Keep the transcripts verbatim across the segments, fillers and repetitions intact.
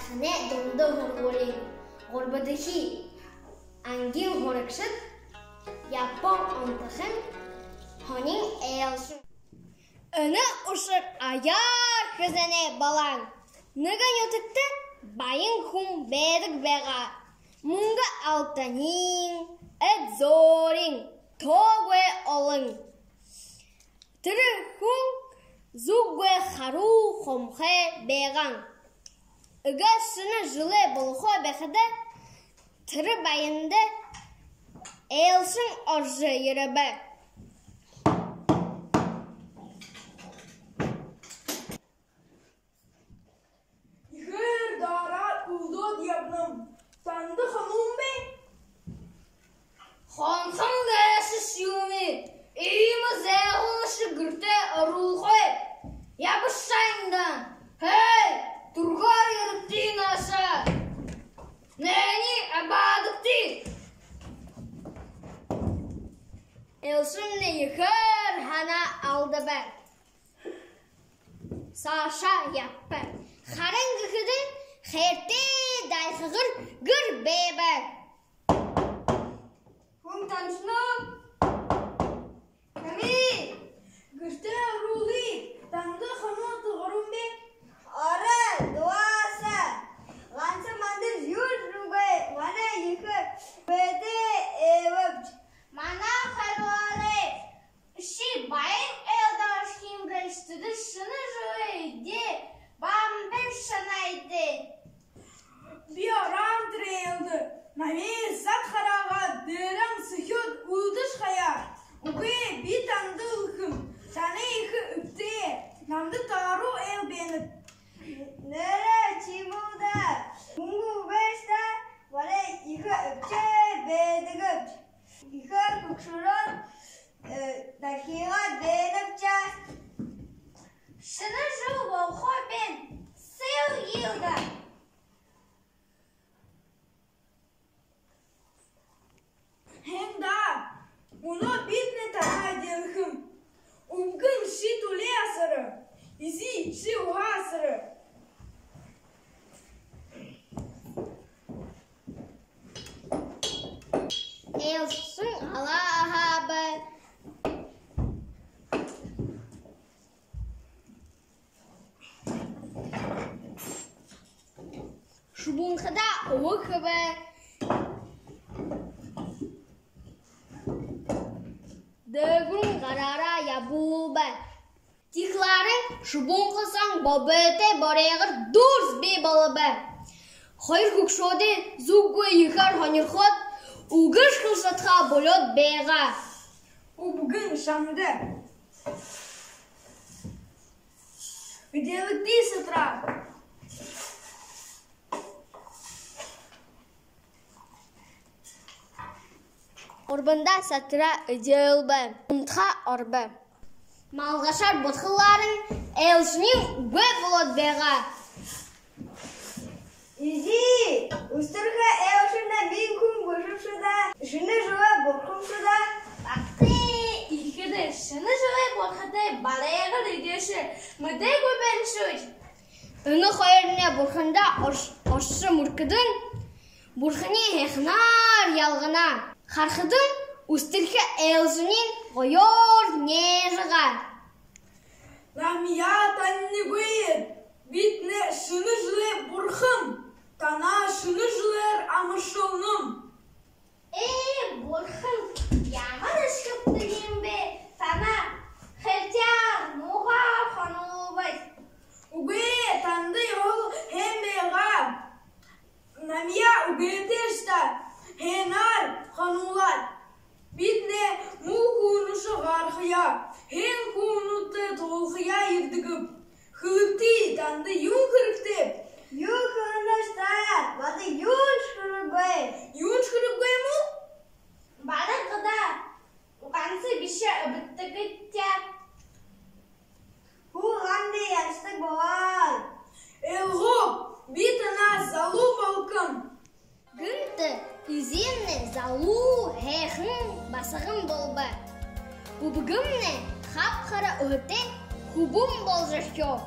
Танай дунда һургуулиин гурбадахи ангиин һурагшад Япон онтохон һонин айлшан. Энэ ушар аяар хэзээнэй балан. Нэгэ нютагта баян хүн байдаг байгаа. Мүнгэ алтаниинь, эд зөөриинь тоогүй олон. Тэрэ хүн зүггүй харуу хомхой байгаа. Иигээд шэнэ жэлэй болохоо байхада тэрэ баянда айлшан орожо ерэбэ. Ехээр даараад үлдөөд ябанам. Танда хануун бэ? Хонхон гээшэш юумэ, иимэ зайгуулшье гэртээ оруулхагүйб. Ябаш шайнда. Хэй, түргөөр ерэгты наашаа. Нээни абаадагты. Айлшамни ехээр һанаа алдаба. Саашаа ябаба. Харин гэхэдэ хайртай дайхагар гэр байба. Хүн таншана. Намайе гэртээ оруулыт. Танда хануу тугаран бэ? Орой дугаараа. Ганса манда юушье үгы. Манай ехэ бэдэ эбэб. Манай хайраарай. Ши баян айлда ошохо юм гээшэ, тэдэ шэнэ жэлэй эдеэ бамбай шанайда. Би ороом тэрэ айлда. Намайе зад хараагаа дээрэһээнь сохёод үлдэжэ хаяа. Үгы, би танда үлэхэм. Танай ехэ эбтэй. Намда тааруу айл байна. Нээрээ, тиимэл даа. Мүнгэ үгы гээшэ даа. Манай ехэ эбтэй байдаг. Ехээр хүгшөөрөөд, э, дахигаа дайнаб даа. Шэнэ жэл болохо байна. Сэл айлда. Һайн даа. Мүнөө бидэнэй танаа эдеэлхэм. Үбгэн, ши түлеэ асара. Эзы, ши уһа асара. Айлшан алаа аһааба. Шубуунхадаа уһа хэбэ. Дээгүүр гараараа ябуулба. Тиихэлээрээ шубуунха соонь бобойтой боройгор дүүрс бии болобо. Хоёр хүгшөөдэй зүгһөө ехээр һонирхоод, үгыш хэлэжэ шадахаа болёод байгаа. Үбгэн, шамда эдеэлэгты, сатараа. Гурбанда сатараа эдеэлбэ. Унтахаа оробо. Малгайшаар бодохолоорнь, айлшаниинь үгы болоод байгаа. Эзы, үстэрхэ айлшамни, минии хүн бэшэбши даа. Шэнэ жэлээ бурхамши даа. Багтай, ехэдэ шэнэ жэлээ бурхадаа боройгор эдеэшэ мэдээгүй байнабши. Энэ хоёрни бурханда ор-, оршо мүргэхэдэнь, бурханиинь һайханаар ялгана. Харахадань, үстэрхэ айлшаниинь гоёор нээжэ байгаа. Намайе танинагүй. Бидэнэй шэнэ жэлэй бурхан. Танаа шэнэ жэлээр амаршалнам. Ээ, бурхан, ямар эсхэбтэ юм бэ? Танаа хэлэтэйгээр муухай хонуулбал. Үгы, танда ехэл һайн байгаа. Намайе үгытэйш даа, һайнаар хонуулаад. Бидэнэй муу хүнүүдые гаргахаяа, һайн хүнүүдые туулхаяа ерэдэгбди. Хэлэгты, танда юун хэрэгтэйб? Юу хэлэнэш даа, баһа юуншье хэрэггүй. Юуншье хэрэггүй юм гү? Бараг даа, ганса бэшэ, эбтэй гэжэ. Хуу гандаа яшдаг болоо. Элгөө, би танаа залуу болохом. Гэнтэ эзымни залуу һайхан басаган болобо. Үбгэмни хаб хара үһэтэй хүбүүн болжорхёо.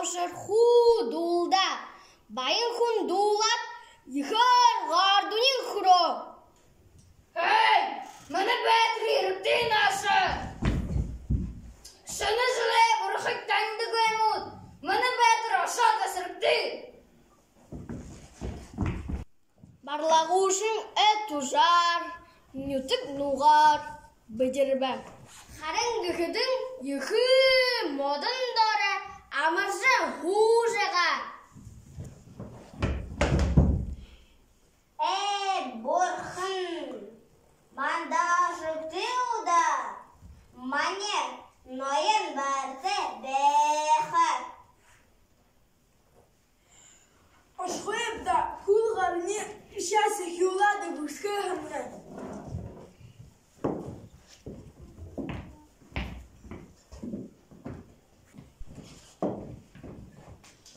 ушар хуу дуулдаа. Баян хүн дуулаад, ехээр гордониинь хүрөө. Хэй, манай байтар ерэгты нааша. Шэнэ жэлэй бурхыг танидаг баймууд, манай байтар ошоод асарагты. Барлагуушан эд ужар, нютаг нугаар бэдэрбэ. Харин гэхэдэнь ехэ модон доро амаржа һуужа байгаа. Ээ, бурхан, манда ошогты даа. Манай ноён байртай байха. Ошохоб даа, хүл гарни шааса хюулаад үгысхэ һамнай.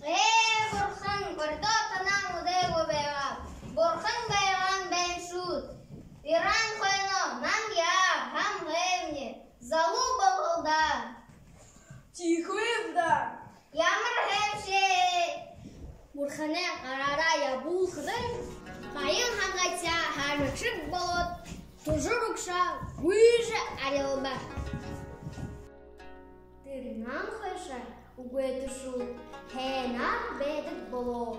Ээ, бурхан, бурдоо танаа үдэ гү байгаа? Бурхан байгаа юм байна шүү. Иран хойно, нам яа, хам гэмни, залуу болголдоо. Тиихэ юм даа. Ямар һайшээ! Бурханай гараараа ябуулхадань, баян хангайтсаа һармашаг болоод, тужар угшаа гүйжэ арилба. Тэрэнэй хойшо үгы тушуу һайнаар байдаг болоо.